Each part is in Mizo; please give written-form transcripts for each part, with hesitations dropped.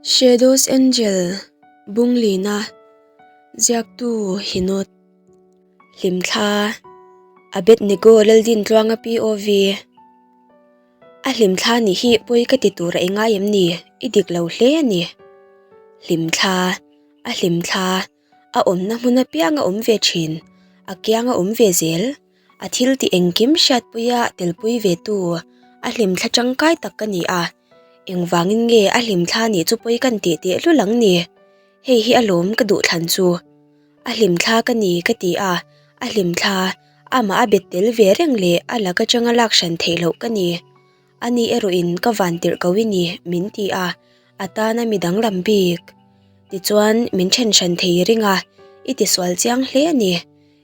Shadows Angel, Bunglina, Ziaktu Hinot, Hlimthla, Abednego Laldintluanga POV, A hlimthla nih hi pawi ka ti tur a i ngai em ni? I dik lo hle a ni. Hlimthla, A hlimthla, a awmna hmun apiang a awm ve thin, a kiang a awm ve zel. A thil tih engkim hriatpuia telpui ve tu, a hlimthla tangkai tak ka ni a. Engvangin nge a hlimthla nih chu pawi kan tih tehlul ang ni? Hei hi alawm ka duhthlan chu. A hlimthla ka ni ka ti a, a hlimthla, amah a bet tel ve reng leh a lak atanga lak hran theih loh ka ni. Ani erawhin ka van tirh ko i ni min ti a, a tana mi danglam bik. Tichuan min then hran thei ring a, i tisual chiang hle a ni.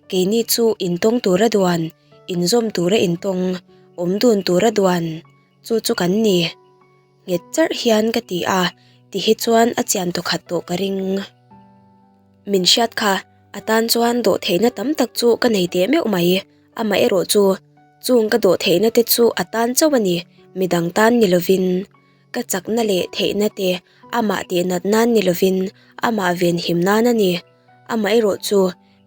Keini chu intawng tura duan, inzawm tura intawng, awm dun tura duan, chu chu kan ni. Nghet charh hian ka ti a, ti hi chuan a chian tawkhat tawh ka ring. Min hriat kha, a tan chuan dawhtheihna tam tak chu ka nei teh meuh mai, amaherawh chu chung ka dawhtheihna te chu a tan chauh a ni, midang tan ni lovin. Ka chakna leh theihna te amah tihnat nan ni lovin amah venhim nan a ni, amaherawh chu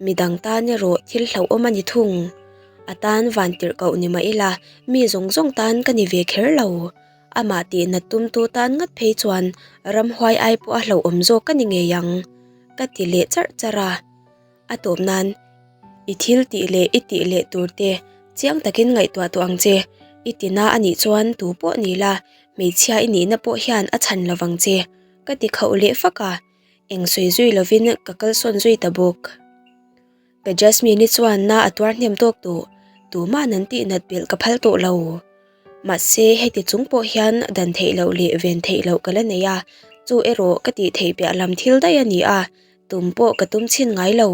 midang tan erawh thil hlauhawm a ni thung. A tan van tirh koh ni mah ila mi zawng zawng tan ka ni ve kher lo. Amah tihnat tumtu tan ngat phei chuan ramhuai ai pawh a hlauhawm zawk ka ni ngei ang, ka ti leh charh charh a. A tawp nan, I thil tih leh i tih leh tur te chiang takin ngaihtuah tawh ang che. I tina a nih chuan tu pawh ni la, hmeichhia i nihna pawh hian a chhan lovang che, ka ti khauh leh fak a. Eng sawi zui lovin ka kalsawn zui ta bawk. Ka Jasmine-i chuan na a tuar hnem tawk tawh, tuma'n an tih nat belh ka phal tawh lo. Mahse, heti chung pawh hian dan theih loh leh ven theih loh ka la nei a, chu erawh ka tih theih piah lam thil daih a ni a, tum pawh ka tum chhin ngai lo.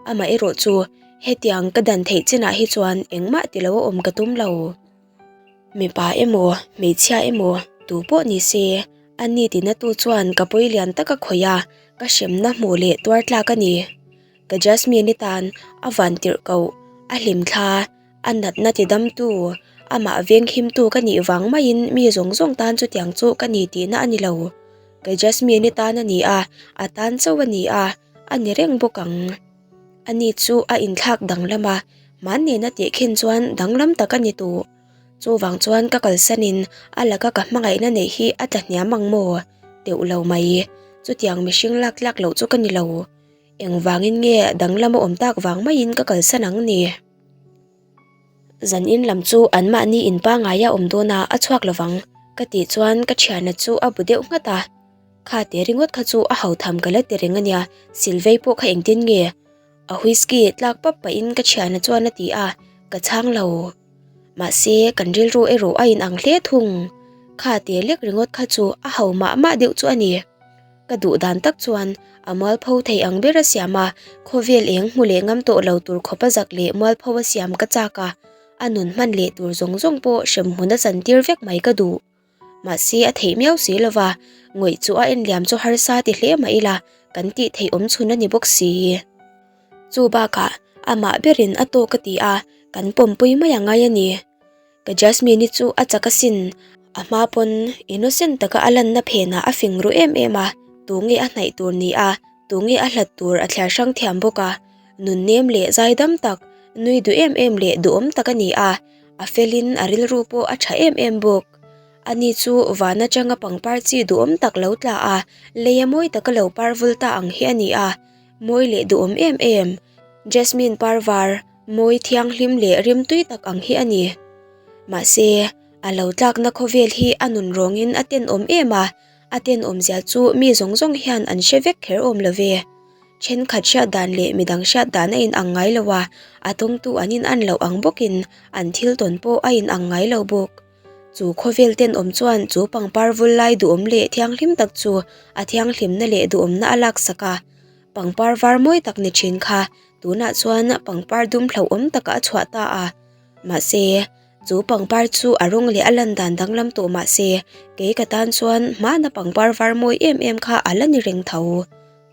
Amaherawh chu, hetiang ka dan theih chinah hi chuan engmah ti lo a awm ka tum lo. Mipa emaw, hmeichhia emaw, tu pawh ni se, a ni tinatu chuan ka pawi lian tak a khawih a, ka hremna hmuh leh tuar tlak a ni. Ka Jasmine-i tan a van tirh koh, a hlimthla, a natna tidamtu, amah venghimtu ka nih vang maiin mi zawng zawng tan chutiang chu ka ni tihna a ni lo. Ka Jasmine-i tan a ni a, a tan chauh a ni a, a ni reng bawk ang. Ani chu a inthlak danglam a, hmannena tehkhin chuan danglam tak a ni tawh. Chuvang chuan ka kalsanin a laka ka hmangaihna neih hi a tla hniam ang maw? Teuh lo mai. Chutiang mihring lak tlak loh chu ka ni lo. Engvangin nge danglam a awm tak vang maiin ka kalsan ang ni? Zanin lam chu anmahni in pangaia awm dawna a chhuak lovang ka tih chuan ka thiana chu a bu deuh nghat a. Kha te ringawt kha chu a hautham ka la ti reng ania, Silvei pawh kha engtin nge? A whisky tlak pap pahin ka thiana chuan a ti a, ka chhang lo. Mahse kan rilru erawh a inang hle thung. Kha te lek ringawt kha chu a hau mah mah deuh chu a ni. Ka duh dan tak chuan a mualpho thei ang ber a siam a, khawvel eng hmu leh ngam tawh lo tur khawp a zak leh mualpho a siam ka chak a, a nun hman leh tur zawng zawng pawh hremhmun a chantir vek mai ka duh. Mahse a theih miau si lova, ngawih chu a enliam chu harsa ti hle mah ila kan tih theih awm chhun a ni bawk si. Chu bakah amah berin a tawk a ti a, kan pawmpui mai a ngai a ni. Ka Jasmine-i chu a chak asin, a hma pawn innocent taka a lanna phenah a fing ru em em a, tunge a hnaih tur ni a, tunge a hlat tur a thliar hrang thiam bawk a, nunnem leh zaidam tak, nui duh em em leh duhawm tak a ni a, a felin a rilru pawh a tha em em bawk. Ani chu van atanga pangpar chi duhawm tak lo tla a, leia mawi taka lo par vul ta ang hi a ni a, mawi leh duhawm em em, Jasmine par var, mawi thianghlim leh rimtui tak ang hi a ni. Mahse, a lo tlakna khawvel hi a nun rawngin a tenawm em a, a tenawmzia chu mi zawng zawng hian an hre vek kher awm lo ve. Thenkhat hriat dan leh midang hriat dan a inang ngai lo a, a tawngtu an inan loh ang bawkin an thil tawn pawh a inang ngai lo bawk. Chu khawvel tenawm chuan chu pangpar vul lai duhawm leh thianghlim tak chu a thianghlimna leh duhawmna a laksak a. Pangpar var mawi tak ni thin kha tunah chuan pangpar dum hlauhawm takah a chhuah ta a. Mahse, Chu pangpar chu a rawng leh a lan dan danglam tawh mah se, kei ka tan chuan hmana pangpar var mawi em em kha a la ni reng tho.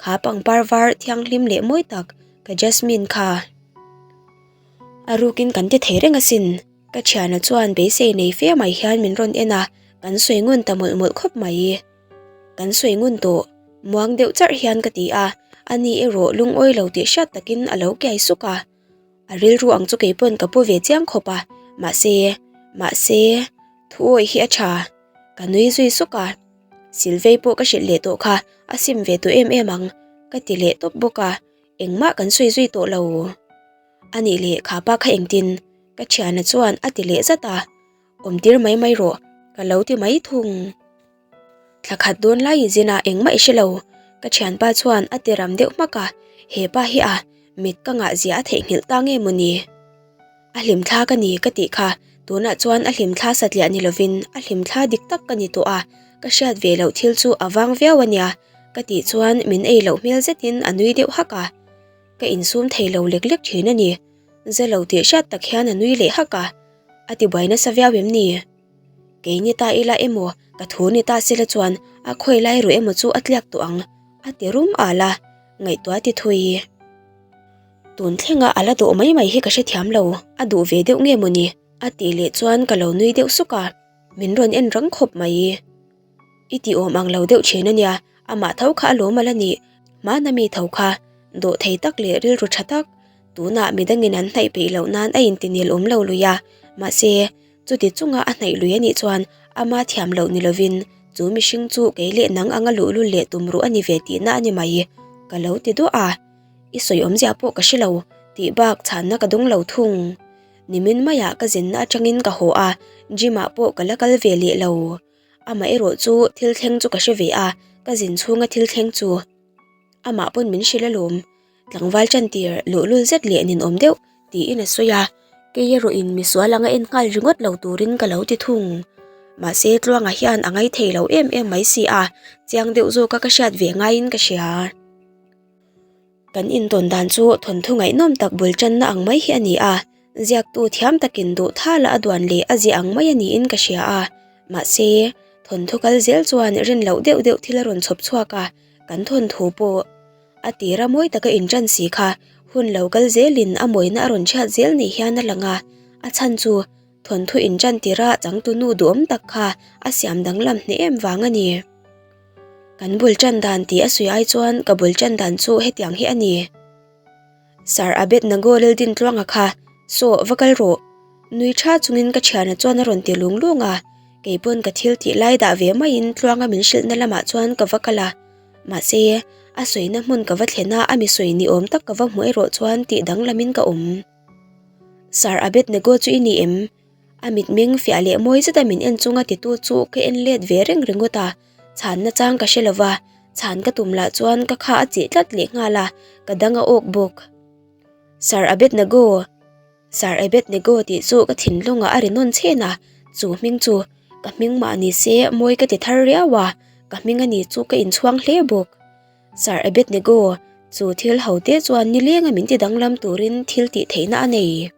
Kha pangpar var thianghlim leh mawi tak ka Jasmine kha. A rukin kan ti thei reng asin, ka thiana chuan beisei nei fe mai hian min rawn en a, kan sawi ngun ta mawlh mawlh khawp mai. Kan sawi ngun tawh, muang deuh charh hian ka ti a, ani erawh lungawi lo tih hriat takin a lo kiai suk a. A rilru ang chu keipawn ka pu ve chiang khawp a, mahse, mahse, thuawi hi a tha. Ka nui zui suk a, Silvei pawh ka hrilh leh tawh kha, a sim ve tawh em em ang, ka ti leh tawp bawk a, engmah kan sawi zui tawh lo. A nih leh kha pa kha engtin? Ka thiana chuan a ti leh zat a, awm tir mai mai rawh, ka lo ti mai thung. Thla khat dawn lai i zin a engmah i hre lo, ka thianpa chuan a ti ram deuh hmak a, he pa hi a mit ka ngah zia a theihnghilh ta nge maw ni? A hlimthla ka ni ka tih kha, tunah chuan a hlimthla satliah ni lovin a hlimthla dik tak ka ni tawh a, ka hriat ve loh thil chu a vang viau a nia, ka tih chuan min ei loh hmel zetin a nui deuh hak a. Ka insum thei lo lek lek thin a ni. Za lo tih hriat tak hian a nui leh hak a, a tibuai nasa viau em ni? Kei ni ta ila emaw, ka thu ni ta sela chuan a khawi lai ruh emaw chu a tliak tawh ang, a ti rum al a, ngaihtuah ti thui. Tun thlenga a la dawh mai mai hi ka hrethiam lo, a duh ve deuh nge mawni? a tih leh chuan ka lo nui deuh suk a, min rawn en rang khawp mai. I ti awm ang lo deuh thin a nia, amah tho kha a lawm a la nih, hmana mi tho kha, dawh thei tak leh rilru tha tak, tunah midangin an hnaih peih loh nan a intinil awm lo lui a, mahse, chuti chunga a hnaih lui a nih chuan ama thiam loh ni lovin chu mihring chu kei leh nang anga luhlul leh tum ruh a ni ve tihna a ni mai, ka lo ti duah a, i sawi awmzia pawh ka hre lo tih bak chhanna ka dawng lo thung. Nimin maiah ka zinna atangin ka haw a, gym ah pawh ka la kal ve leh lo. Amah erawh chu thil thleng chu ka hre ve a, ka zin chhunga thil thleng chu amah pawn min hrilh alawm. Tlangval chantir luhlul zet leh ninawm deuh tiin a sawi a, kei erawhin misual anga en nghal ringawt lo turin ka lo ti thung. Mahse Tluanga hian a ngaithei lo em em mai si a, chiang deuh zawka ka hriat ve ngaiin ka hria. Kan intawn dan chu thawnthu ngaihnawm tak bul tanna ang mai hi a ni a, ziaktu thiam takin duh thala a duan leh a ziah ang mai a niin ka hria a. Mahse, thawnthu kal zel chuan rin loh deuh deuh thil a rawn chhawp chhuak a, kan thawnthu pawh a tira mawi taka intan si kha hun lo kal zelin a mawina a rawn chhiat zel ni hian a lang a, a chhan chu thawnthu intan tira changtunu duhawm tak kha a siam danglam hneh em vang a ni. Kan bul tan dan tih a sawi ai chuan ka bul tan dan chu hetiang hi a ni. Sir Abednego Laldintluanga kha saw va kal rawh. Nui tha chungin ka thiana chuan a rawn ti lung lung a, kei pawn ka thil tih lai dah ve maiin Tluanga min hrilhna lamah chuan ka va kal a. Mahse, a sawina hmun ka va thlen a, a mi sawi ni awm tak ka va hmuh erawh chuan tih danglamin ka awm. Sir Abednego chu i ni em? A mitmeng fiah leh mawi zeta min en chunga titu chu ka en let ve reng ringawt a, chhanna chang ka hre lova, chhan ka tum lah chuan ka kha a chih tlat leh nghal a, ka dang a awk bawk. Sir Abednego! Sir Abednego tih chu ka thinlungah a ri nawn chhen a, chu hming chu ka hming mah ni se mawi ka ti thar riau a, ka hming a ni chu ka inchhuang hle bawk. Sir Abednego, chu thil ho te chuan nilenga min ti danglam turin thil tih theihna a nei.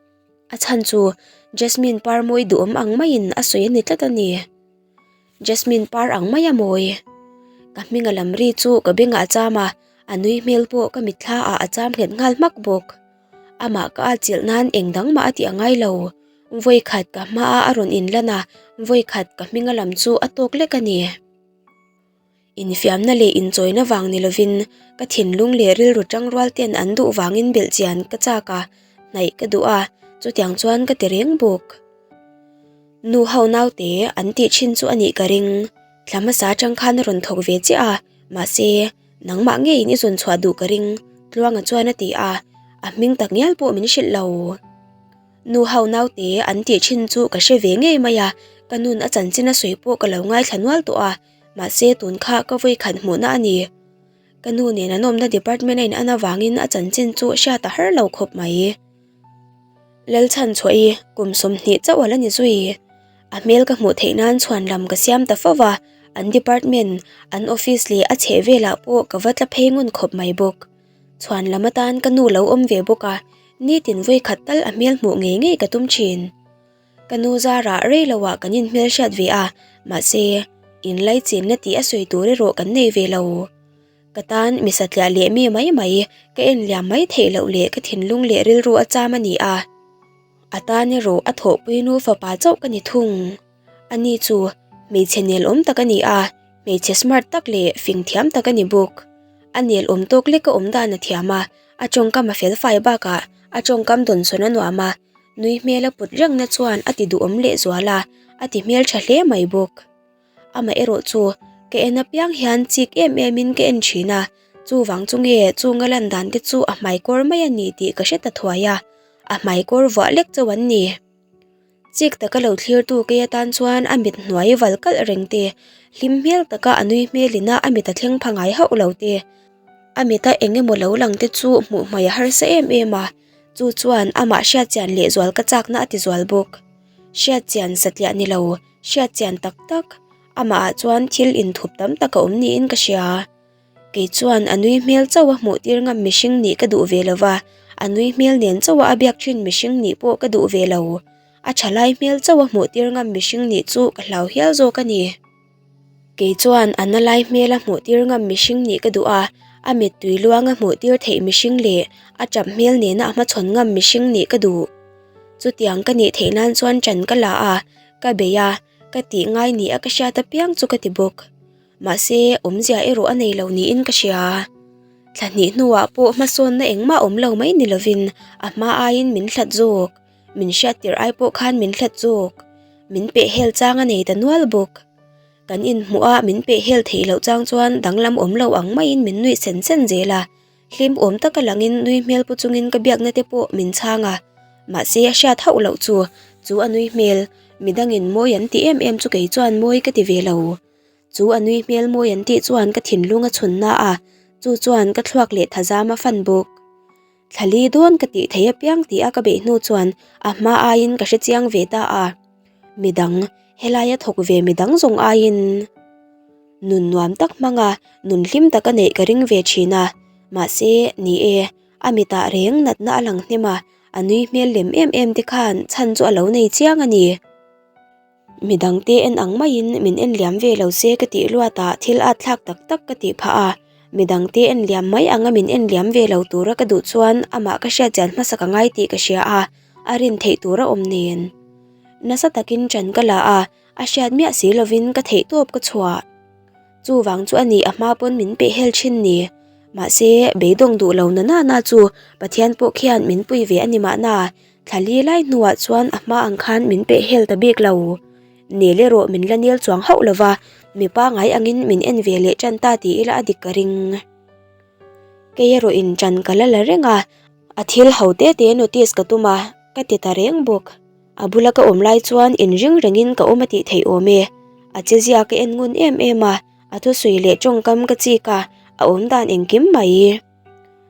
A chhan chu Jasmine par mawi duhawm ang maiin a sawi a ni tlat a ni. Jasmine par ang mai a mawi. Ka hming a lam ri chu ka bengah a cham a, a nui hmel pawh ka mitthla ah a cham nghet nghal hmak bawk. Amah ka atchilh nan eng dang mah a tih a ngai lo. Vawi khat ka hmaah a rawn inlan a, vawi khat ka hming a lam chu a tawk lek a ni. Infiamna leh inchawina vang ni lovin ka thinlung leh rilru tangrual ten an duh vangin belh chian ka chak a, hnaih ka duh a, chutiang chuan ka ti reng bawk. Nu ho naute an tih thin chu a nih ka ring. Thla hmasa atang khan a rawn thawk ve chiah a, mahse, nangmah ngeiin i zawn chhuah duh ka ring, Tluanga chuan a ti a, a hming tak ngial pawh min hrilh lo. Nu ho naute an tih thin chu ka hre ve ngei mai a, ka nun a chanchin a sawi pawh ka lo ngaithla nual tawh a, Mahse tun kha ka vawi khat hmuhna a ni. Ka nu nen an awmna department a in an avangin a chanchin chu hriat a har lo khawp mai. Lalchhan chhuah i kum 20 chauh a la ni zui. A hmel ka hmuh theih nan chhuan lam ka siam ta fo va, an department, an office leh a chheh velah pawh ka va tla phei ngun khawp mai bawk. Chhuan lam atan ka nu lo awm ve bawk a, nitin vawi khat tal a hmel hmuh ngei ngei ka tum thin. Ka nu zarah rei loah kan inhmelhriat ve a, mahse, inlaichinna tih a sawi tur erawh kan nei ve lo. Ka tan mi satliah leh mi mai mai ka en liam mai theih loh leh ka thinlung leh rilru a cham a ni a. A tan erawh a thawhpui nu fapa chauh ka ni thung. Ani chu hmeichhe nelawm tak a ni a. Hmeichhe smart tak leh fing thiam tak a ni bawk. A nel awm tawk lek a awm dan a thiam a, a tawngkam a fel fai bakah a tawngkam dawnsawn a nuam a, nui hmel a put rengna chuan a ti duhawm leh zual a, a ti hmeltha hle mai bawk. Amaherawh chu ka en apiang hian chik em em in ka en thin a, chuvang chu nge chunga lan dan te chu a hmaikawr mai a ni tih ka hre ta thuai a, a hmaikawr vuah lek chauh an ni. Chik taka lo thlirtu kei atan chuan a mit hnuai val kalh reng te, hlim hmel taka a nui hmel ina a mit a thleng pha ngai hauh lo te, a mita eng emaw lo lang te chu hmuh hmai a harsa em em a, chu chuan amah hriatchian lehzual ka chakna a ti zual bawk. Hriatchian satliah ni lo, hriatchian tak tak, amahah chuan thil inthup tam tak a awm niin ka hria. Kei chuan a nui hmel chauh a hmuh tir ngam mihring nih ka duh ve lo va, a nui hmel nen chauh a a biak thin mihring nih pawh ka duh ve lo. A tha lai hmel chauh a hmuh tir ngam mihring nih chu ka hlau hial zawk a ni. Kei chuan a na lai hmel a hmuh tir ngam mihring nih ka duh a, a mittui luang a hmuh tir theih mihring leh a tap hmel nena a hmachhawn ngam mihring nih ka duh. Chutiang ka nih theih nan chuan ṭan ka la a, ka bei a, ka tih ngai ni a ka hriat apiang chu ka ti bawk. Mahse, awmzia erawh a nei lo niin ka hria. Thla hnih hnuah pawh hmasawnna engmah awm lo mai ni lovin a hma aiin min hlat zawk. Min hriat tirh ai pawh khan min hlat zawk. Min peh hel chang a nei ta nual bawk. Kan inhmuh a min peh hel theih loh chang chuan danglam awm lo ang maiin min nuih sen sen zel a. Hlim awm taka langin nui hmel pu chungin ka biakna te pawh min chhang a. Mahse a hriat hauh loh chu, chu a nui hmel, midangin mawi an ti em em chu kei chuan mawi ka ti ve lo. Chu a nui hmel mawi an tih chuan ka thinlung a chhun na a, chu chuan ka thluak leh thazam a fan bawk. Thla li dawn ka tih thei apiang tih a ka beih hnu chuan a hma aiin ka hre chiang ve ta a. Midang, helaia thawk ve midang zawng aiin nun nuam tak hmang a, nun hlim tak a neih ka ring ve thin a. Mahse, ni e, a mitah reng natna a lang hnem a, a nui hmel lem em em te khan chhan chu a lo nei chiang a ni. Midangte en ang maiin min en liam ve lo se ka tih luatah thil at thlak tak tak ka tih phah a, midangte en liam mai anga min en liam ve lo tura ka duh chuan amah ka hriatchian hmasa ka ngai tih ka hria a, a rin theih tur a awm nen. Nasa takin ṭan ka la a, a hriat miah si lovin ka theih tawp ka chhuah. Chuvang chu a ni a hma pawn min peh hel thin ni. Mahse, beidawng duh lo na na na chu Pathian pawh khian min pui ve a ni mahna, Thla li lai hnuah chuan a hma ang khan min peh hel ta bik lo. Nel erawh min la nel chuang hauh lova, mi pangai angin min en ve leh tan ta ti ila a dik ka ring. Kei erawh in tan ka la la reng a, a thil ho te te notice ka tum a, ka ti ta reng bawk. A bula ka awm lai chuan inring rengin ka awm a tih theih awm e. A chezia ka en ngun em em a, a thusawi leh tawngkam ka chik a, a awm dan engkim mai.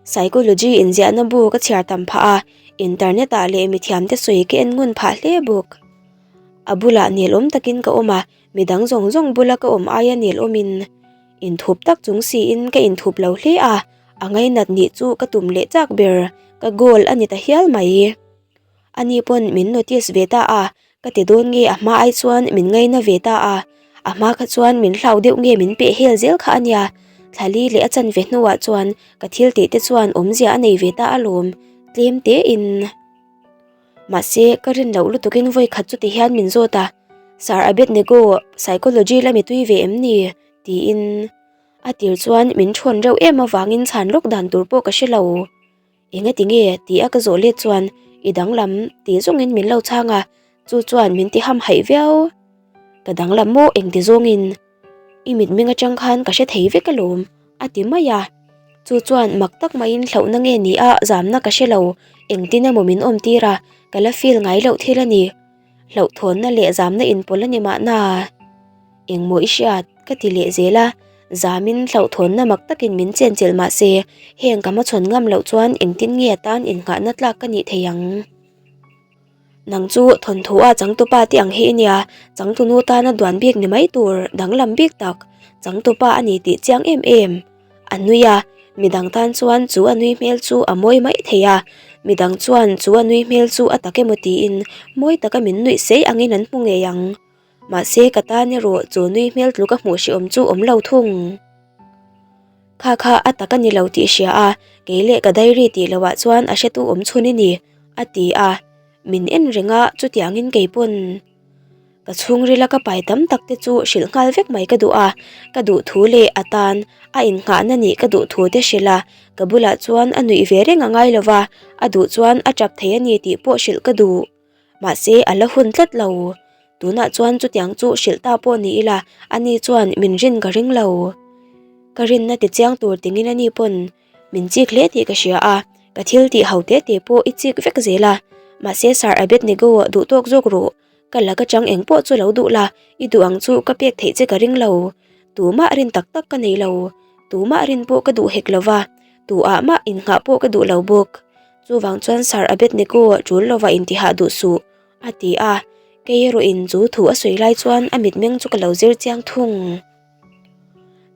Psychology inziahna bu ka chhiar tam phah a, internet ah leh mithiam te sawi ka en ngun phah hle bawk. A bulah nelawm takin ka awm a, midang zawng zawng bula ka awm aia nelawmin inthup tak chung siin ka inthup lo hle a, a ngainat nih chu ka tum leh chak ber, ka goal a ni ta hial mai. Ani pawn min notice ve ta a, ka ti dawn nge a hma ai chuan min ngaina ve ta a, a hma kha chuan min hlau deuh nge min peh hel zel kha a nia, thla li leh a chan ve hnuah chuan ka thil tih te chuan awmzia a nei ve ta alawm, tlem te in. Mahse ka rin loh lutukin vawi khat chuti hian min zawt a, Sir Abednego, psychology la mi tui ve em ni? tiin a tir chuan min thawn reuh em avangin chhan lawk dan tur pawh ka hre lo. Engati nge? Ti a ka zawh let chuan i danglam tih zawngin min lo chhang a, chu chuan min ti ham haih viau. Ka danglam maw engti zawngin? I mitmeng atang khan ka hre thei vek alawm a ti mai a. Chu chuan mak tak maiin hlauhna nge ni a zamna ka hre lo, engtin emaw min awm tir a, ka la feel ngai loh thil a ni. Hlauhthawnna leh zamna inpawlh a ni mahna. Engmaw i hriat? Ka ti leh zel a, zamin hlauhthawnna mak takin min chenchilh mah se, heng ka hmachhawn ngam loh chuan engtin nge a tan innghahna tlak ka nih thei ang? Nang chu thawnthu a changtupa te ang hi i nia, changtunu tana duan bik ni mai tur danglam bik tak, changtupa a ni tih chiang em em. A nui a, midang tan chuan chu a nui hmel chu a mawi mai thei a, midang chuan chu a nui hmel chu a tak emaw tiin mawi taka min nuih sei angin an hmu ngei ang. Mahse ka tan erawh chu nui hmel tluk a hmuh hrehawm chu awm lo thung. Kha kha a tak a ni lo tih hria a, kei leh ka diary tih loh ah chuan a hretu awm chhun i ni, a ti a. Min en reng a, chutiangin kei pawn. Ka chhungrila ka pai tam tak te chu hrilh nghal vek mai ka duh a, ka duh thu leh a tan a innghahna nih ka duh thu te hrilh a, ka bulah chuan a nuih ve reng a ngai lo va, a duh chuan a tap thei a ni tih pawh hrilh ka duh. Mahse a la hun tlat lo. Tunah chuan chutiang chu hrilh ta pawh ni ila ani chuan min rin ka ring lo. Ka rinna ti chiang tur tingin ani pawn Min chik hle tih ka hria a, ka thil tih ho te te pawh i chik vek zel a. Mahse Sir Abednego duh tawk zawk rawh, ka la ka chang eng pawh chu lo duh la, i duh ang chu ka pek theih che ka ring lo. Tumah rin tak tak ka nei lo, tumah rin pawh ka duh hek lo va, tu ah mah innghah pawh ka duh lo bawk. Chuvang chuan Sir Abednego tul lova intihah duh suh, a ti a. Kei erawhin chu thu a sawi lai chuan a mitmeng chu ka lo zir chiang thung.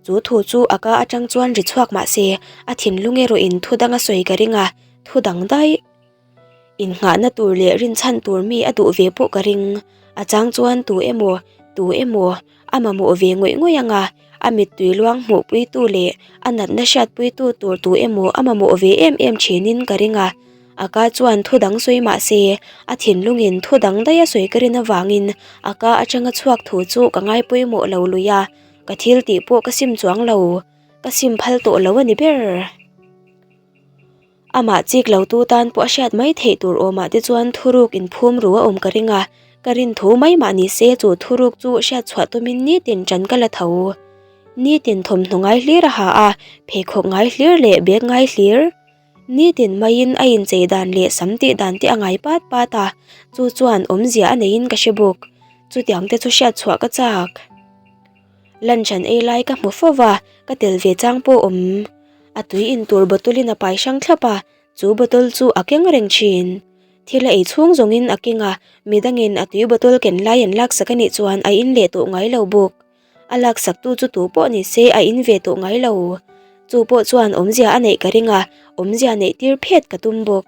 Chu thu chu a ka atang chuan ri chhuak mah se, a thinlung erawhin thu dang a sawi ka ring a, thu dang daih. Innghahna tur leh rinchhan tur mi a duh ve pawh ka ring. A chang chuan tu emaw, tu emaw a mamawh ve ngawih ngawih ang a, a mittui luang hmuhpuitu leh a natna hriatpuitu tur tu emaw a mamawh ve em em thinin ka ring a. A ka chuan thu dang sawi mah se, a thinlungin thu dang daih a sawi ka rin avangin a ka atanga chhuak thu chu ka ngai pawimawh lo lui a, ka thil tih pawh ka sim chuang lo, ka sim phal tawh lo a ni ber. Amah chik lo tu tan pawh a hriat mai theih tur awmah te chuan thuruk inphum ru a awm ka ring a, ka rin thu mai mah ni se chu thuruk chu hriat chhuah tumin nitin ṭan ka la tho. Nitin thawmhnaw ngai hlir a ha a, pheikhawk ngai hlir leh bag ngai hlir. Nitin maiin a inchei dan leh sam tih dan te a ngai pat pat a, chu chuan awmzia a neiin ka hre bawk. Chutiang te chu hriat chhuah ka chak. Lunch an ei lai ka hmu fo va, ka tel ve chang pawh awm. A tui in tur bottle in a pai hrang thlap a, chu bottle chu a keng reng thin. Thil a ei chhung zawngin a keng a, midangin a tui bottle ken lai an laksak a nih chuan a in leh tawh ngai lo bawk. A laksaktu chu tu pawh ni se a in ve tawh ngai lo. Chu pawh chuan awmzia a neih ka ring a, awmzia neih tir phet ka tum bawk.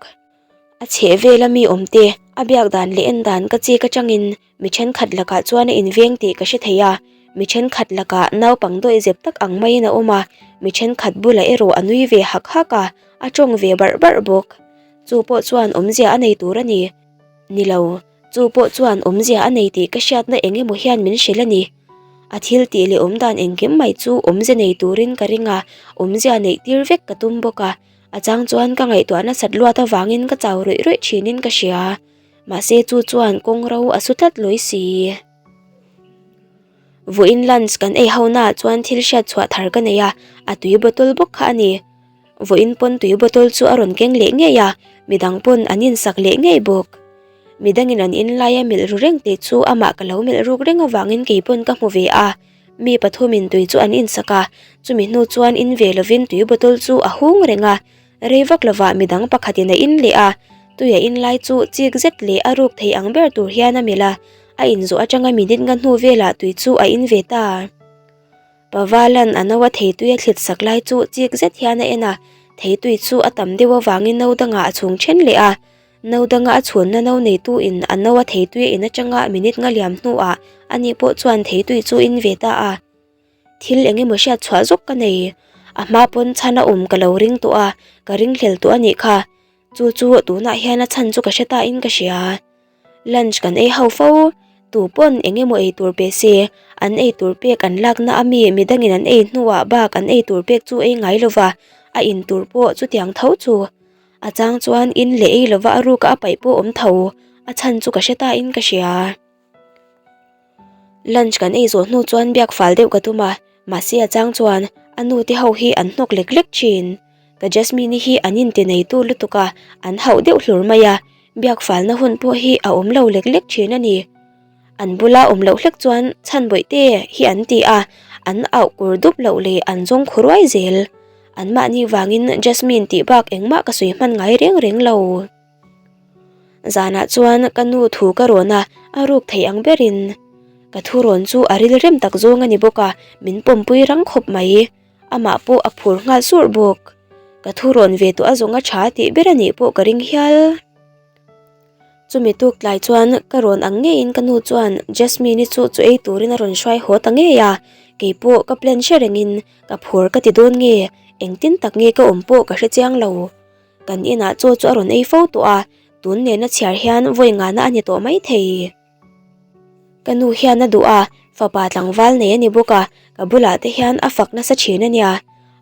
A chheh vela mi awm te, a biak dan leh en dan ka chik atangin mi thenkhat lakah chuan a inveng tih ka hre thei a, mi thenkhat lakah naupang dawihzep tak ang maiin a awm a, mi thenkhat bulah erawh a nui ve hak hak a, a tawng ve barh barh bawk. Chu pawh chuan awmzia a nei tur a ni. Ni lo. Chu pawh chuan awmzia a nei tih ka hriatna eng emaw hian min hrilh a ni. A thil tih leh awmdan engkim mai chu awmze nei turin ka ring a, awmzia neih tir vek ka tum bawk a. A chang chuan ka ngaihtuah nasat luat avangin ka chau ruih ruih thinin ka hria. Mahse chu chuan kawng ro a su tlat lawi si. Vawiin lunch kan ei ho naah chuan thil hriat chhuah thar ka nei a, a tui bottle bawk kha a ni. Vawiin pawn tui bottle chu a rawn keng leh ngei a, midang pawn an insak leh ngei bawk. Midangin an in laia melh ru reng tih chu amah ka lo melh ruk reng avangin kei pawn ka hmu ve a. Mi pathumin tui chu an insak a, chumi hnu chuan in ve lovin tui bottle chu a hung reng a. Rei vak lovah midang pakhatin a in leh a, tui a in lai chu chik zet leh a ruk thei ang ber tur hian a melh a, a inzawh atanga minute nga hnu velah tui chu a in ve ta. Pavalan a no a theitui a thlit sak lai chu chik zet hian a en a, theitui chu a tam deuh avangin no dangah a chhung then leh a. No danga a chhunna no neitu in a no a theitui a in atanga minute nga liam hnuah ani pawh chuan theitui chu in ve ta a. Thil eng emaw hriat chhuah zawk ka nei. A hma pawn chhan a awm ka lo ring tawh a, ka ringhlel tawh a nih kha. Chu chu tunah hian a chhan chu ka hre ta in ka hria. Lunch kan ei ho fo, tu pawn eng emaw ei tur pe se, an ei tur pek an lakna a mi midangin an ei hnuah bak an ei tur pek chu ei ngai lova, a in tur pawh chutiang tho chu. A chang chuan in leh ei lova a ruka a paih pawh awm tho, a chhan chu ka hre ta in ka hria. Lunch kan ei zawh hnu chuan biak fal deuh ka tum a, mahse a chang chuan a nu te ho hi an hnawk lek lek thin. Ka Jasmine-i hi an inti neitu lutuk a, an hauh deuh hlur mai a, biak falna hun pawh hi a awm lo lek lek thin a ni. An bula awm loh hlek chuan chhan bawih te hi an ti a, an auh kur dup loh leh an zawng khu ruai zel. Anmahni vangin Jasmine tih bak engmah ka sawi hman ngai reng reng lo. Zanah chuan ka nu thu ka rawn a, a ruk thei ang berin. Ka thu rawn chu a ril rem tak zawng a ni bawk a, min pawmpui rang khawp mai. Amah pawh a phur nghal surh bawk. Ka thu rawn ve tawh a zawng a tha tih ber a nih pawh ka ring hial. Chumi tuk tlai chuan ka rawn ang ngeiin ka nu chuan Jasmine-i chu chu ei turin a rawn hruai haw ta ngei a, kei pawh ka plan hre rengin ka phur ka ti dawn nge, engtin tak nge ka awm pawh ka hre chiang lo. Kan inah chaw chu a rawn ei fo tawh a, tun nena chhiar hian vawi ngana a ni tawh mai thei. Ka nu hian a duh a, fapa tlangval nei a ni bawk a, ka bulah te hian a fak nasa thin a nia.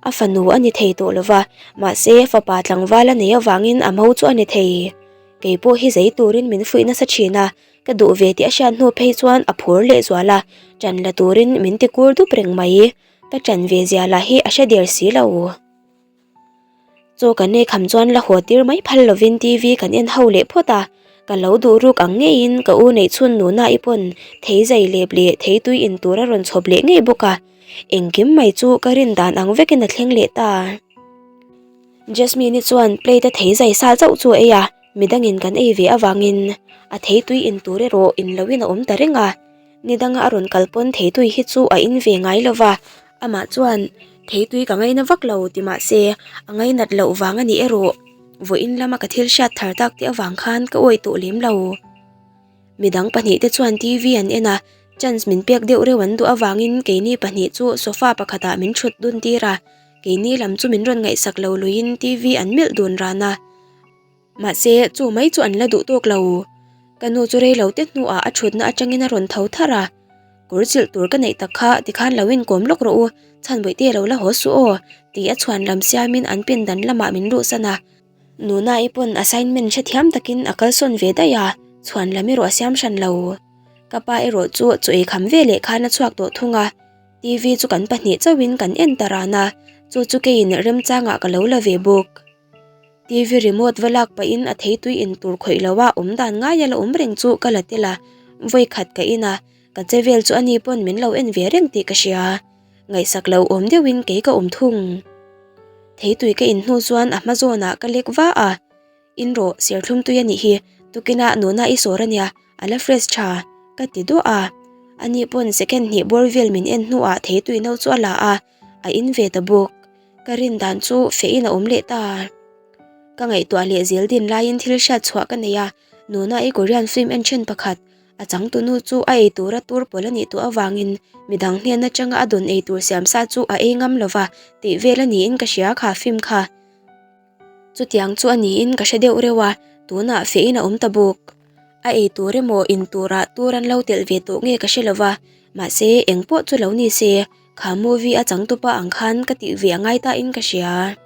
A fanu a ni thei tawh lo va, mahse fapa tlangval a nei avangin a mo chu a ni thei. Kei pawh hi zei turin min fuih nasa thin a, ka duh ve tih a hriat hnu phei chuan a phur leh zual a, ṭan la turin min ti kur dup reng mai. Ka ṭan ve zia lah hi a hre der si lo. Chaw kan ei kham chuan la haw tir mai phal lovin TV kan en ho leh phawt a, ka lo duh ruk ang ngeiin ka u neih chhun nuna i pawn thei zai lep leh thei tui in tur a rawn chhawp leh ngei bawk a, engkim mai chu ka rin dan ang vekin a thleng leh ta. Jasmine-i chuan plate a thei zai sa chauh chu a ei a, midangin kan ei ve avangin a thei tui in tur erawh in loin a awm ta reng a, ni danga a rawn kal pawn thei tui hi chu a in ve ngai lova. Amah chuan, Theitui ka ngaina vak lo ti mah se, a ngainat loh vang a ni erawh. Vawiin lama ka thil hriat thar tak te avang khan ka awih tawh lem lo. Midang pahnihte chuan TV an en a, chance min pek deuh reuh an duh avangin keini pahnih chu sofa pakhatah min thut dun tir a, keini lam chu min rawn ngaihsak lo luiin TV an melh dun ran a. Mahse, chu mai chu an la duh tawk lo. Ka nu chu rei lo te hnuah a thutna atangin a rawn tho thar a. Kawr chilh tur ka neih tak kha tikhan lo inkawm lawk rawh u, chhanbawihte lo la haw suh aw, tih a chhuan lam siamin an pindan lamah min luhsan a. Nuna-i pawn assignment hrethiam takin a kalsawn ve daih a, chhuan lam erawh a siam hran lo. Ka pa erawh chu chaw ei kham veleh khan a chhuak tawh thung a. TV chu kan pahnih chauhin kan en ta ran a, chu chu keiin remchangah ka lo la ve bawk. TV remote va lak pahin a theitui in tur khawih lo a awm dan ngai a la awm reng chu ka la tel a, vawi khat ka in a, ka che vel chu ani pawn min lo en ve reng tih ka hria. Ngaihsak lo awm deuhin kei ka awm thung. Theitui ka in hnu chuan a hma zawnah ka lek va a, In rawh, serthlum tui a nih hi, tukinah nuna i sawr a nia, a la fresh tha, ka ti duah a. Ani pawn second hnih bawr vel min en hnuah theitui no chu a la a, a in ve ta bawk. Ka rin dan chu fehin a awm leh ta. Ka ngaihtuah leh zel din laiin thil hriat chhuah ka nei a, nuna i Korean film en then pakhat, a changtunu chu a ei tura tur pawl a nih tawh avangin midang hnen atanga a dawn ei tur siam sa chu a ei ngam lova tih vel a niin ka hria kha film kha. Chutiang chu a niin ka hre deuh reuh a, tunah fehin a awm ta bawk. A ei tur emaw in turah tur an lo telh ve tawh nge ka hre lova, mahse engpawh chu lo ni se, Kha movie a changtupa ang khan ka tih ve a ngai ta in ka hria.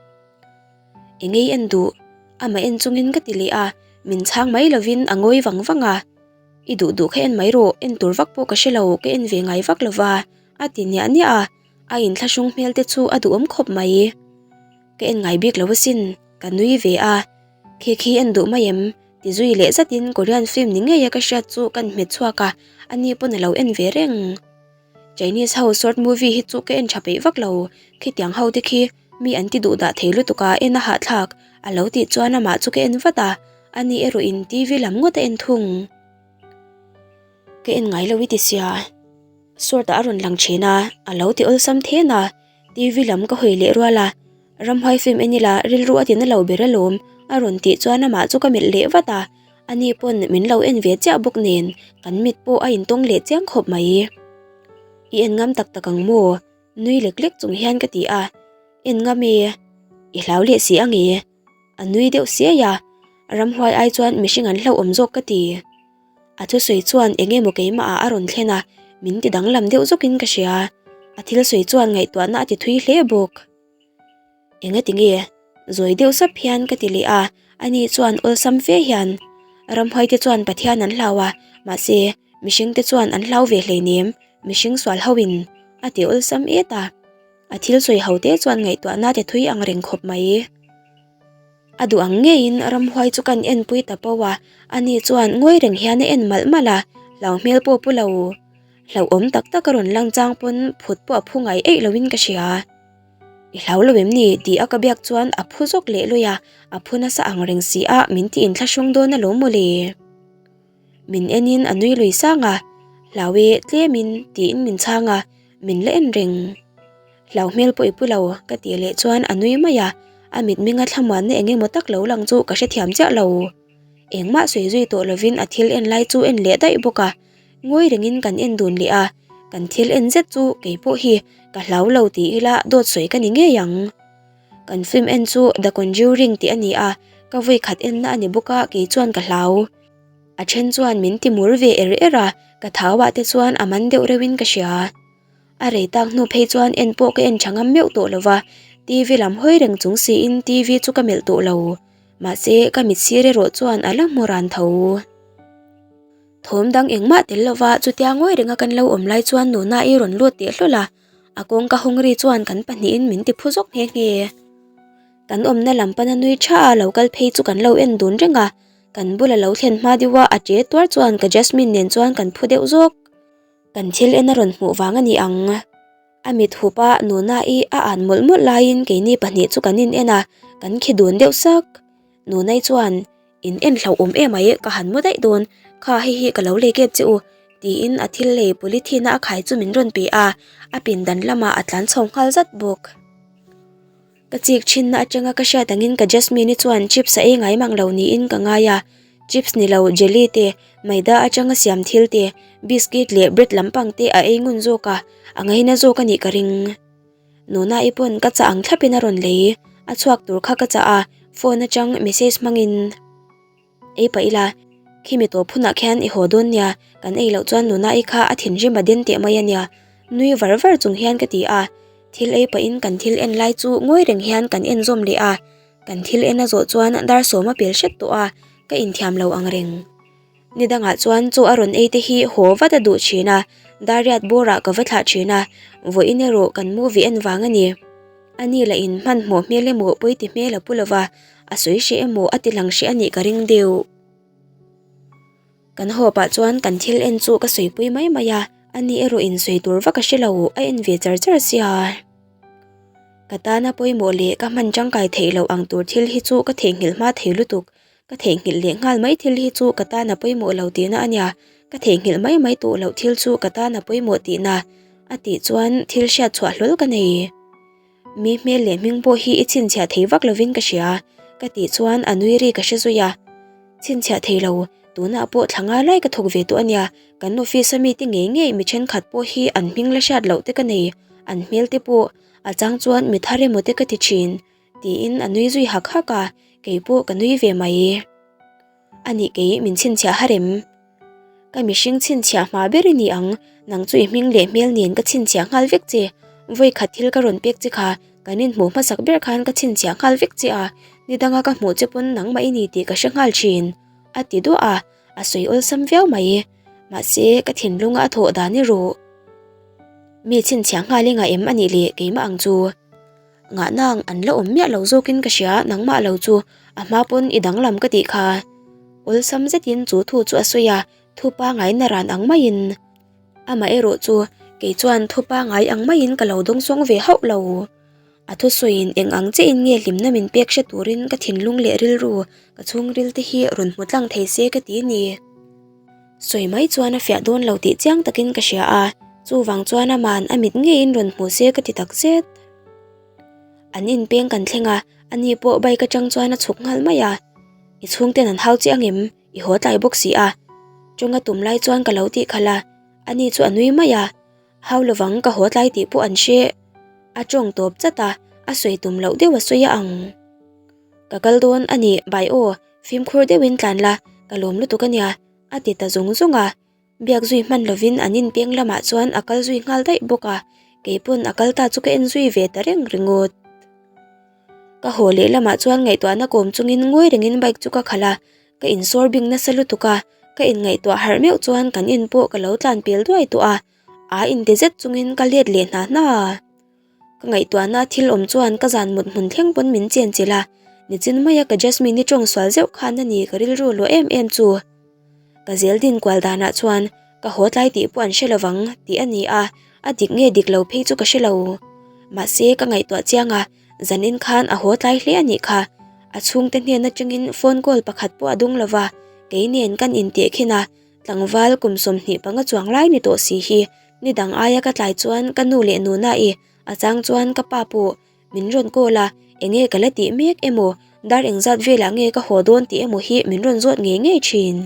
Engei en duh? Amah en chungin ka ti leh a, min chhang mai lovin a ngawi vang vang a. I duh duh kha en mai rawh, en tur vak pawh ka hre lo, ka en ve ngai vak lova, a ti niah niah a, a inthlahrung hmel te chu a duhawm khawp mai. Ka en ngai bik lo asin, ka nui ve a. Khi khi en duh mai em? Ti zui leh zatin Korean film ni ngeia ka hriat chu kan hmet chhuak a, ani pawn a lo en ve reng. Chinese ho short movie hi chu ka en tha peih vak lo, khitiang ho te khi mi an ti duh dah thei lutuk a en a hahthlak a lo tih chuan amah chu ka en vat a, ani erawh in TV lam ngawt a en thung. Ka en ngai lo i ti sia, short ah a rawn lang thin a, a lo ti awlsam then a, TV lam ka hawi leh rual a, ramhuai film en ila rilru a ti na lo ber alawm a rawn tih chuan amah chu ka melh leh vat a. Ani pawn min lo en ve chiah bawk nen kan mit pawh a intawng leh chiang khawp mai. I en ngam tak tak ang maw? Nui lek lek chung hian ka ti a. En ngam e, i hlau leh si ang e. A nui deuh siai a, ramhuai ai chuan mihring an hlauhawm zawk ka ti. A thusawi chuan eng emaw keimah ah a rawn thlen a, min ti danglam deuh zawkin ka hria. A thil sawi chuan ngaihtuahna a ti thui hle bawk. Enga ti nge? Zawi deuh sap hian ka ti leh a, ani chuan awlsam fe hian, Ramhuai te chuan Pathian an hlau a, mahse, mihring te chuan an hlau ve hleinem, mihring sual ho in, a ti awlsam et a. A thil sawi ho te chuan ngaihtuahna te thui ang reng khawp mai. A duh ang ngeiin ramhuai chu kan enpui ta po a, ani chuan ngawi reng hian a en malh malh a, hlau hmel pawh pu lo. Hlauhawm tak tak a rawn lang chang pawn phut pawh a phu ngai eih loin ka hria. I hlau lo em ni? tih a ka biak chuan a phu zawk leh lui a, a phu nasa ang reng si a, min ti inthlahrung dawn alawm mawle. Min enin a nui lui sang a, Hlau e, tlemin, tiin min chhang a, min la en reng. Hlau hmel pawh i pu lo, ka tih leh chuan a nui mai a, a mitmenga thlamuanna eng emaw tak lo lang chu ka hrethiam chiah lo. Engmah sawi zui tawh lovin a thil en lai chu en leh daih bawk a, Ngawi rengin kan en dun leh a, kan thil en zet chu kei pawh hi ka hlau lo ti ila dawt sawi ka ni ngei ang. Kan film en chu The Conjuring tih a ni a, ka vawi khat enna a ni bawk a kei chuan ka hlau. A then chuan min ti mur ve er er a, ka thau ah te chuan a man deuh reuhin ka hria. A rei tak hnu phei chuan en pawh ka en tha ngam meuh tawh lo va, TV lam hawi reng chung siin TV chu ka melh tawh lo. Mahse, ka mit sir erawh chuan a la hmu ran tho. Thawm dang engmah tel lova chutia ngawi renga kan lo awm lai chuan nuna i rawn lut teh hlawl a, a kawngka hawng ri chuan kan pahnihin min ti phu zawk nghe nghe. Kan awmna lam pana nui tha a lo kal phei chu kan lo en dun reng a, kan bula lo thlen hma deuh a a che tuar chuan ka Jasmine nen chuan kan phu deuh zawk. Kan thil en a rawn hmuh vang a ni ang. A mit hup a nuna i a an mawlh mawlh laiin keini pahnih chu kan in en a, kan khi dun deuh sak. Nunai chuan, In en hlauhawm em ai, ka han mu daih dawn, kha hei hi ka lo lei kep che u, tiin a thil lei polythene a a khai chu min rawn pe a, a pindan lamah a tlan chho nghal zat bawk. Ka chik thinna atanga ka hriat angin ka Jasmine-i chuan chips a ei ngai mang lo niin ka ngai a, chips ni lo jelly te, maida atanga siam thil te, biscuit leh bread lampang te a ei ngun zawk a, a ngaina zawk a nih ka ring. Nuna-i pawn ka chah ang thlapin a rawn lei, a chhuak tur kha ka chah a, phone atang message hmangin ei pah ila, khimi tawp hunah khian i haw dawn nia, kan ei loh chuan Nuna-i kha a thinrim a den teh mai a nia, nui var var chung hian ka ti a, thil ei pahin kan thil en lai chu ngawi reng hian kan en zawm leh a, kan thil en a zawh chuan dar sawm a pel hret tawh a, ka inthiam lo ang reng. Ni dangah chuan chaw a rawn ei te hi haw vat a duh thin a, Dariat bawrah ka va thlah thin a, vawiin erawh kan movie en vang a ni. A ni lah in hmanhmawh hmel emaw pawi ti hmel a pu lova, a sawi hreh emaw a ti lang hreh a nih ka ring deuh. Kan haw pah chuan kan thil en chu ka sawipui mai mai a, a ni erawh in sawi tur vak a hre lo, a en ve char char sia. Ka tana pawimawh leh ka hman tangkai theih loh ang tur thil hi chu ka theihnghilh hma thei lutuk, Ka theihnghilh leh nghal mai thil hi chu ka tan a pawimawh lo tihna a nia, ka theihnghilh mai mai tawh loh thil chu ka tan a pawimawh tihna a tih chuan thil hriat chhuah hlawl ka nei. Mi hmel leh hming pawh hi i chhinchhiah thei vak lovin ka hria, ka tih chuan a nui ri ka hre zui a. Chhinchhiah thei lo, tunah pawh thla nga lai ka thawk ve tawh a nia, kan office a mite ngei ngei mi thenkhat pawh hi an hming la hriat loh te ka nei, an hmel te pawh a chang chuan mi thar emaw te ka ti thin. Tiin a nui zui hak hak a, kei pawh ka nui ve mai. A nih kei min chhinchhiah har em? Ka mihring chhinchhiah hma ber i ni ang, nang chu i hming leh hmel nen ka chhinchhiah nghal vek che. Vawi khat thil ka rawn pek che kha, kan inhmuh hmasak ber khan ka chhinchhiah nghal vek che a, ni danga ka hmuh che pawn nangmah i ni tih ka hre nghal thin, a ti duah a, a sawi awlsam viau mai. Mahse, ka thinlunga a thawh dan erawh mi chhinchhiah nghal i ngah em a nih leh keimah ang chu. Ngahnang an la awm miah lo zawkin ka hria, nangmah lo chu a hma pawn i danglam ka tih kha. Awlsam zetin chu thu chu a sawi a, thu pangai na ran ang maiin. Amah erawh chu kei chuan thu pangai ang maiin ka lo dawngsawng ve hauh lo. A thusawiin eng ang chiahin nge hlimna min pek hre turin ka thinlung leh rilru ka chhungril te hi rawn hmu tlang thei se ka ti ni. Sawi mai chuan a fiah dawn lo tih chiang takin ka hria a, chuvang chuan aman a mit ngeiin rawn hmu se ka ti tak zet. An inpeng kan thleng a, ani pawh bike atang chuan a chhuk nghal mai a. I chhungten an hau chiah angem? I haw tlai bawk si a. Tawnga tum lai chuan ka lo tih khalh a, ani chu a nui mai a. Hau lovang ka haw tlai tih pawh an hre. A tawng tawp chat a, a sawi tum loh deuh a sawi a ang. Ka kal dawn a ni, bai aw, fimkhur deuhin tlan la, ka lawm lutuk a nia, a ti ta zung zung a. Biak zui hman lovin an inpeng lamah chuan a kal zui nghal daih bawk a, kei pawn a kal ta chu ka en zui ve ta reng ringawt. Ka haw leh lamah chuan ngaihtuahna kawm chungin ngawi rengin bike chu ka khalh a, ka insawr bing nasa lutuk a, ka inngaihtuah harh meuh chuan kan in pawh ka lo tlan pel duai tawh a, a inte zet chungin ka let leh hna hna. Ka ngaihtuahna thil awm chuan ka zan mut hmun thleng pawn min chen chilh a, nichin maia ka Jasmine-i tawng sual zeuh khan a ni ka rilru luah em em chu. Ka zel din kual danah chuan ka haw tlai tih pawh an hre lovang tih a ni a, a dik nge dik lo phei chu ka hre lo. Mahse ka ngaihtuah chiang a, zanin khan a haw tlai hle a nih kha. A chhungte hnen atangin phone call pakhat pawh a dung lova, kei nen kan intehkhin a, Tlangval kum 25 chuang lai ni tawh si hi ni dang aia ka tlai chuan ka nu leh nuna i a chang chuan ka pa pawh min rawn call a, enge ka la tih mek emaw dar engzat velah nge ka haw dawn tih emaw hi min rawn zawt ngei ngei thin.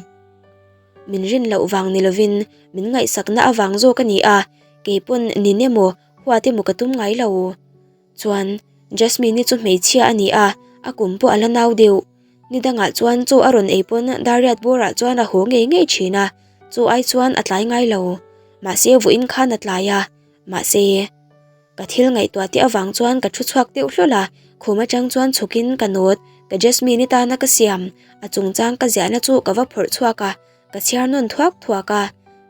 Min rin loh vang ni lovin min ngaihsakna avang zawk a ni a, keipawn nin emaw huat emaw ka tum ngai lo. Chuan Jasmine-i chu hmeichhia a ni a, a kum pawh a la nau deuh. Ni dangah chuan chaw a rawn ei pawn Dariat bawrah chuan a haw ngei ngei thin a, chaw ai chuan a tlai ngai lo. Mahse vawiin khan a tlai a, mahse ka thil ngaihtuah te avang chuan ka thu chhuak deuh hlawl a, khum atang chuan chhukin ka nawt, ka Jasmine-i tana ka siam, a chungchang ka ziahna chu ka va phawrh chhuak a, ka chhiar nawn thuak thuak a,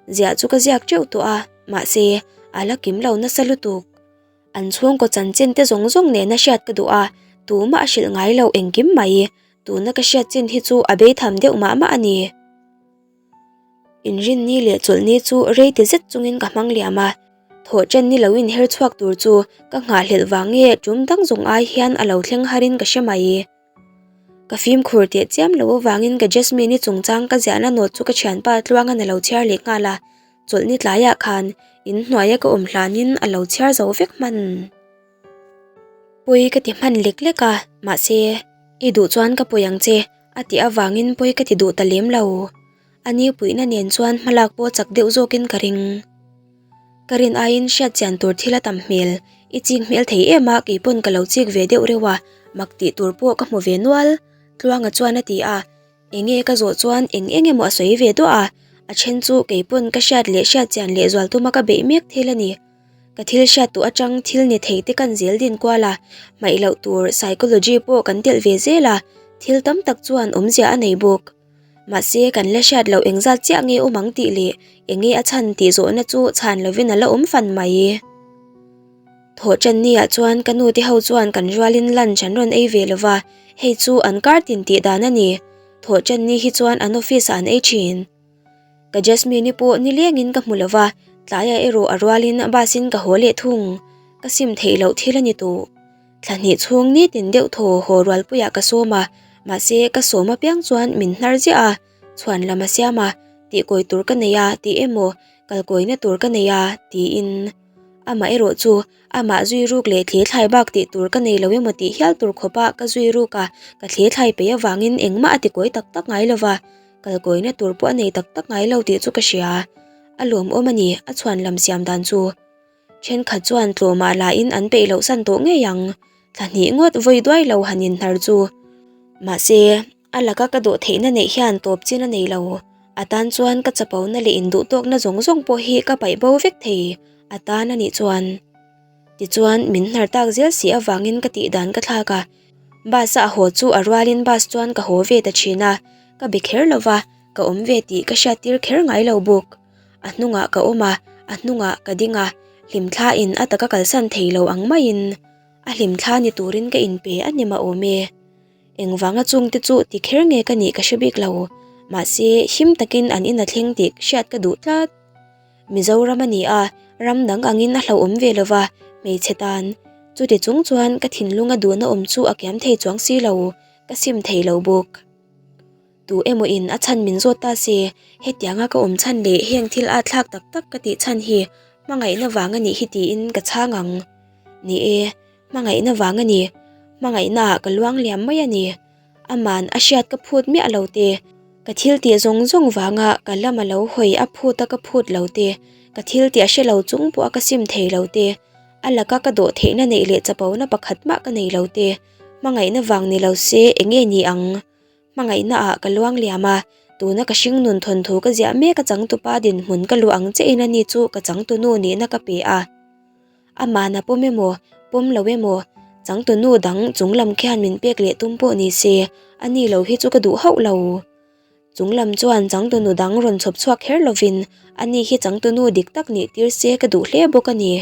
ziah chu ka ziak teuh tawh a, mahse a la kim lo nasa lutuk. An chhungkaw chanchin te zawng zawng nena hriat ka duh a, tumah a hrilh ngai lo engkim mai. Tuna ka hriat chin hi chu a beitham deuh mah mah a ni. Inrinni leh chawlhni chu rei ti zet chungin ka hmang liam a, thawh ṭen ni lo inher chhuak tur chu ka nghahhlelh vang nge ṭum dang zawng ai hian a lo thleng harin ka hre mai. Ka fimkhur teh chiam lo avangin ka Jasmine-i chungchang ka ziahna note chu ka thianpa Tluanga'n a lo chhiar leh nghal a, chawlhni tlaiah khan inhnuaia ka awm hlanin a lo chhiar zo vek hman. Pawi ka ti hman lek lek a, mahse, i duh chuan ka pawi ang che, a tih avangin pawi ka ti duh ta lem lo. A ni puihna nen chuan hmalak pawh chak deuh zawkin ka ring. Ka rin aiin hriat chian tur thil a tam hmel, i chik hmel thei em a keipawn ka lo chik ve deuh reuh a, mak tih tur pawh ka hmu ve nual, Tluanga chuan a ti a, enge ka zawh chuan eng eng emaw a sawi ve duah a, a then chu keipawn ka hriat leh hriat chian leh zual tuma ka beih mek thil a ni. Ka thil hriat duh atang thil ni thei te kan zel din kual a, hmaih loh tur psychology pawh kan telh ve zel a, thil tam tak chuan awmzia a nei bawk. Mahse, kan la hriat loh engzat chiah nge awm ang tih leh enge a chhan tih zawhna chu chhan lovin a la awm fan mai. Thawhṭanni-ah chuan ka nute ho chuan kan rualin lunch an rawn ei ve lova, hei chu an kar tin tih dan a ni. Thawhṭanni hi chuan an office-ah an ei ṭhin. Ka Jasmine-i pawh nilengin ka hmu lova, tlaiah erawh a rualin bus-in ka haw leh thung. Ka sim theih loh thil a ni tawh. Thla hnih chhung nitin deuh thaw haw rualpuiah ka sawm a, mahse ka sawm apiang chuan min hnar ziah a, chhuan lam a siam a, tihkawi tur ka nei a tih emaw, kalkawina tur ka nei a tiin. Amah erawh chu amah zui ruk leh thli thlai bak tih tur ka nei lo emaw tih hial tur khawpa ka zui ruk a, ka thli thlai peih avangin engmah a tikawi tak tak ngai lova, kalkawina tur pawh a nei tak tak ngai lo tih chu ka hria. A lawmawm a ni, a chhuan lam siam dan chu. Thenkhat chuan tlawmah lahin an peih loh san tawh ngei ang, thla hnih ngawt vawi duai lo han inhnar chu. Mahse, a laka ka dawh theihna neih hian tawp chin a nei lo. A tan chuan ka chapona leh induhtawkna zawng zawng pawh hi ka paih bo vek thei, a tan a nih chuan. Tichuan, min hnar tak zel si avangin ka tih dan ka thlak a, bus a a haw chu a rualin bus chuan ka haw ve ta thin a, ka be kher lo va, ka awm ve tih ka hriattir kher ngai lo bawk. A hnungah ka awm a, a hnungah ka ding a, hlimthla in a taka kalsan thei lo ang maiin a hlimthla ni turin ka inpe a ni mah awm e. Engvanga chungte chu ti kher nge ka nih ka hre bik lo, mahse him takin an in a thleng tih hriat ka duh tlat. Mizoram a ni a, ram dang angin a hlauhawm ve lo va, hmeichhe tan. Chuti chung chuan ka thinlunga duhna awm chu a kiam thei chuang si lo, ka sim thei lo bawk. Tu emaw in a chhan min zawt ta se, hetianga ka awm chhan leh heng thil a thlak tak tak ka tih chhan hi hmangaihna vang a nih hi tiin ka chhang ang. Ni e, hmangaihna vang a ni. Hmangaihna ah ka luang liam mai a ni. Aman a hriat ka phut miah lo te, ka thil tih zawng zawng vanga ka lam a lo hawi a phut a ka phut lo te, ka thil tih a hre lo chung pawh a ka sim thei lo te, a laka ka dawh theihna neih leh chapona pakhat mah ka nei lo te, hmangaihna vang ni lo se enge ni ang? Hmangaihna ah ka luang liam a, tuna ka hringnun thawnthu ka ziah mek a changtupa dinhmun ka luah ang chiahin ani chu ka changtunu nihna ka pe a. Aman a pawm emaw, pawm lo emaw, changtunu dang chunglam khian min pek leh tum pawh ni se, ani lo hi chu ka duh hauh lo. Chunglam chuan changtunu dang rawn chhawp chhuak kher lovin ani hi changtunu dik tak nih tir se ka duh hle bawk a ni.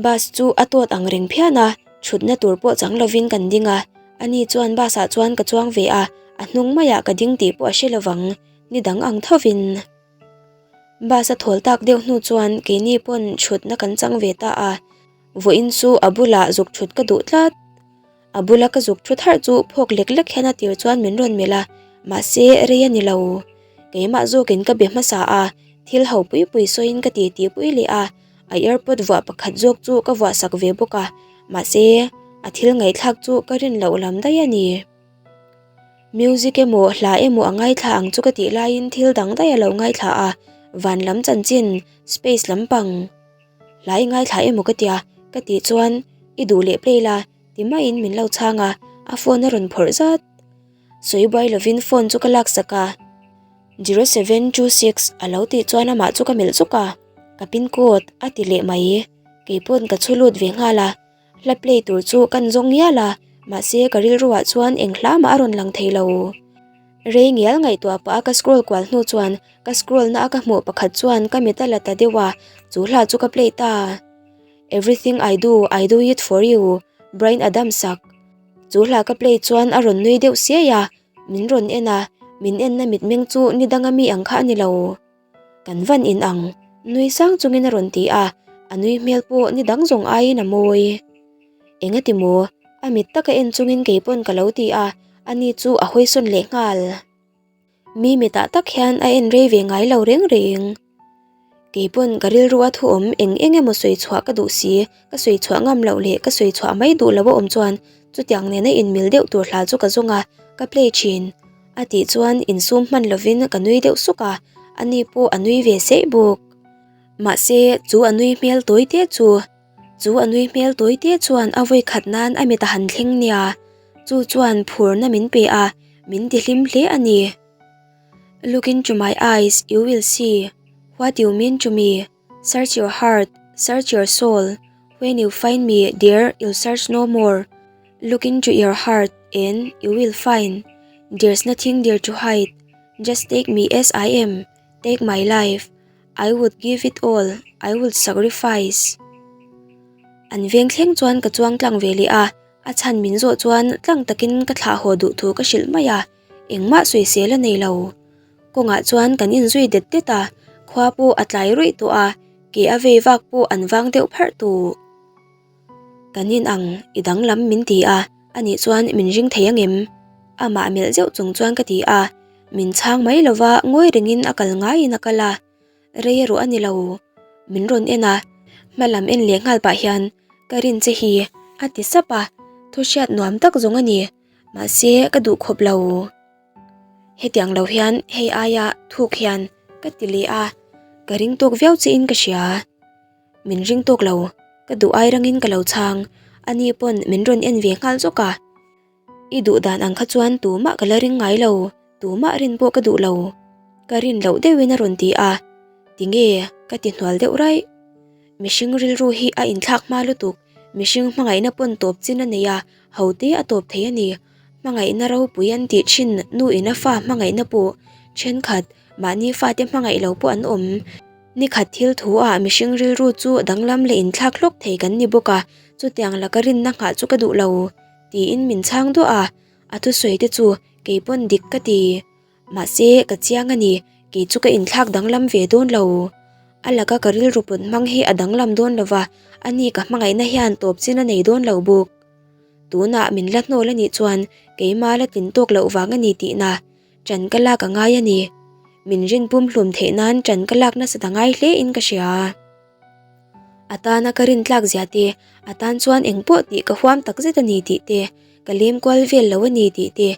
Bus chu a tawt ang reng phian a, thutna tur pawh chang lovin kan ding a, ani chuan bus ah chuan ka chuang ve a, a hnung maiah ka ding tih pawh a hre lovang, ni dang ang thovin. Bus a thawl tak deuh hnu chuan keini pawn thutna kan chang ve ta a, vawiin chu a bulah zuk thut ka duh tlat. A bula ka zuk thu tharh chu phawk lek lek hian a tir chuan min rawn melh a, mahse rei a ni lo. Keimah zawkin ka be hmasa a, thil ho pui pui sawiin ka ti tih pui leh a, a earpod vuah pakhat zawk chu ka vuah sak ve bawk a, mahse a thil ngaihthlak chu ka rin loh lam daih a ni. Music emaw hla emaw a ngaithla ang chu ka tih laiin thil dang daih a lo ngaithla a, van lam chanchin, space lampang. Hla i ngaithla emaw ka tia, ka tih chuan i duh leh play la ti maiin min lo chhang a, a phone a rawn phawrh zat. Sawi buai lovin phone chu ka laksak a. 0726 a lo tih chuan amah chu ka melh zuk a, ka pin code a ti leh mai. Keipawn ka chhu lut ve nghal a, hla play tur chu kan zawng ngial a, mahse ka rilruah chuan eng hla mah a rawn lang thei lo. Rei ngial ngaihtuah pah a ka scroll kual hnu chuan ka scroll na a ka hmuh pakhat chuan ka mit a la ta deuh a, chu hla chu ka play ta. Everything I do, I do it for you, Bryan Adams sak. Chu hla ka play chuan a rawn nui deuh siai a, min rawn en a, min enna mitmeng chu ni danga mi ang kha a ni lo. Kan van in ang, nui sang chungin a rawn ti a, a nui hmel pawh ni dang zawng aiin a mawi. Engati maw? A mit taka en chungin kei pawn ka lo ti a, ani chu a hawisawn leh nghal. Mi mitah tak hian a en rei ve ngai lo reng reng. Kei pawn ka rilru a thu awm eng eng emaw sawi chhuah ka duh si, ka sawi chhuah ngam loh leh ka sawi chhuah mai duh lo a awm chuan chutiang nena inmil deuh tur hla chu ka zawng a, ka play thin. A tih chuan insum hman lovin ka nui deuh suk a, ani pawh a nui ve seih bawk. Mahse chu a nui hmel tawi te chu Chu a nui hmel tawi te chuan a vawi khat nan a mit a han thleng nia, chu chuan phurna min pe a, min ti hlim hle a ni. Look into my eyes, you will see what you mean to me, search your heart, search your soul, when you find me dear you'll search no more, look into your heart and you will find there's nothing there to hide, just take me as I am, take my life, I would give it all, I would sacrifice. An veng thleng chuan ka chuang tlang ve leh a, a chhan min zawh chuan tlang takin ka thlah haw duh thu ka hrilh mai a, engmah sawisel a nei lo. Kawngah chuan kan inzui det det a, khua pawh a tlai ruih tawh a, ke a vei vak pawh an vang deuh pharh tawh. Kan in ang, i danglam min ti a, anih chuan min ring thei angem? Amah melh zeuh chung chuan ka ti a. Min chhang mai lova ngawi rengin a kal ngaiin a kal a, rei erawh a ni lo. Min rawn en a, hma lam en leh nghal pah hian ka rin che hi a ti sap a, thu hriat nuam tak zawng a ni, mahse ka duh khawp lo. Hetiang lo hian hei aia thuk hian ka ti leh a, ka ring tawk viau chiin ka hria. Min ring tawk lo, ka duh ai rangin ka lo chhang, ani pawn min rawn en ve nghal zawk a. I duh dan ang kha chuan tumah ka la ring ngai lo, tumah rin pawh ka duh lo. Ka rin loh deuhin a rawn ti a, tinge ka ti hnual deuh raih. Mihring rilru hi a inthlak hma lutuk, mihring hmangaihna pawn tawp chin a nei a, ho te a tawp thei a ni. Hmangaihna ropui an tih thin nu in a fa hmangaihna pawh thenkhat mahni fate hmangaih lo pawh an awm. Nikhat thil thu ah mihring rilru chu danglam leh inthlak hlawk thei kan ni bawk a, chutiang laka rinna nghah chu ka duh lo. Tiin min chhang duah a, a thusawi te chu kei pawn dik ka ti. Mahse ka chiang a ni, kei chu ka inthlak danglam ve dawn lo. A laka ka rilru put hmang hi a danglam dawn lo va, a ni ka hmangaihna hian tawp chin a nei dawn lo bawk. Tunah min la hnawl a nih chuan keima la tlin tawk loh vang a ni tihna ṭan ka lak a ngai a ni. Min rin pumhlum theih nan ṭan ka lak nasat a ngai hle in ka hria. A tana ka rin tlak zia te, a tan chuan eng pawh tih ka huam tak zet a ni tih te, ka lem kual vel lo a ni tih te,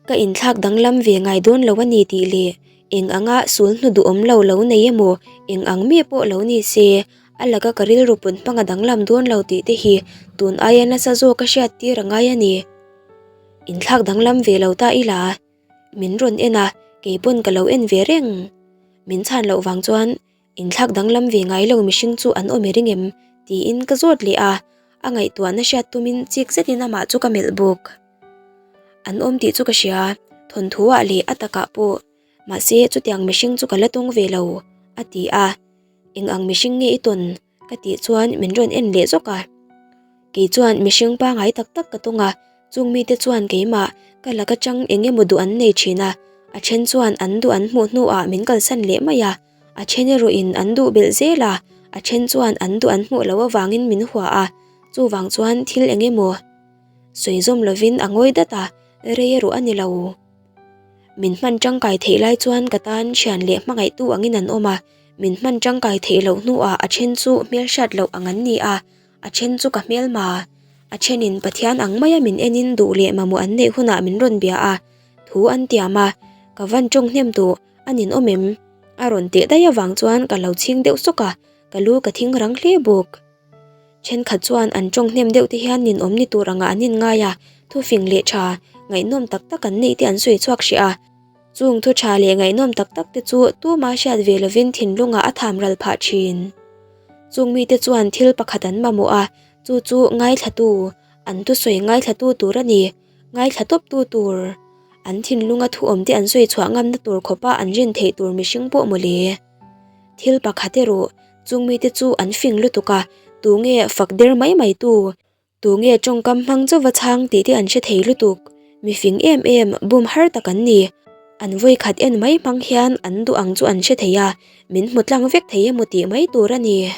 ka inthlak danglam ve ngai dawn lo a ni tih leh eng anga sul hnu duhawm lo lo nei emaw eng ang mi pawh lo ni se, a laka ka rilru put hmang a danglam dawn lo tih te hi tun aia nasa zawk ka hriat tir a ngai a ni. Inthlak danglam ve lo ta ila, min rawn en a, kei pawn ka lo en ve reng. Min chhan loh vang chuan Inthlak danglam ve ngai lo mihring chu an awm i ring em? tiin ka zawt leh a, a ngaihtuahna hriat tumin chik zetin amah chu ka melh bawk. An awm tih chu ka hria, thawnthu ah leh a takah pawh, mahse chutiang mihring chu ka la tawng ve lo, a ti a. Eng ang mihring nge i tawn? Ka tih chuan min rawn en leh zawk a. Kei chuan mihring pangai tak tak ka tawng a, chung mite chuan keimah ka laka chang eng emaw duh an nei thin a, a then chuan an duh an hmuh hnuah min kalsan leh mai a, a then erawhin an duh belh zel a, a then chuan an duh an hmuh loh avangin min hua a, chuvang chuan thil eng emaw sawi zawm lovin a ngawi dat a, rei erawh a ni lo. Min hman tangkai theih lai chuan ka tan thian leh hmangaihtu angin an awm a, Min hman tangkai theih loh hnuah a then chu hmelhriat loh ang an ni a, a then chu ka hmelma. A thenin Pathian ang maia min enin duh leh mamawh an neih hunah min rawn bia a, thu an tiam a, ka van tawng hnem duh, a ninawm em? A rawn teh daih avang chuan ka lo chhing deuh sawk a, ka lu ka thing rang hle bawk. Thenkhat chuan an tawng hnem deuh te hian ninawm ni tur angah an inngai a, thufing leh tha, ngaihnawm tak tak an neih te an sawi chhuak hrih a. Chung thu tha leh ngaihnawm tak tak te chu tuma hriat ve lovin thinlungah a tham ral phah thin. Chung mite chuan thil pakhat an mamawh a, chu chu ngaithlatu, an thusawi ngaithlatu tur a ni, ngaithla tawptu tur. An thinlunga thu awm te an sawi chhuah ngamna tur khawpa an rin theih tur mihring pawh mawle. Thil pakhat erawh, chung mite chu an fing lutuk a, tunge fak der mai mai tu? Tunge tawngkam hmang chauva chhang tih te an hre thei lutuk. Mi fing em em, bum har tak an ni. An vawi khat en mai hmang hian an duh ang chu an hre thei a, min hmu tlang vek thei emaw tih mai tur a ni.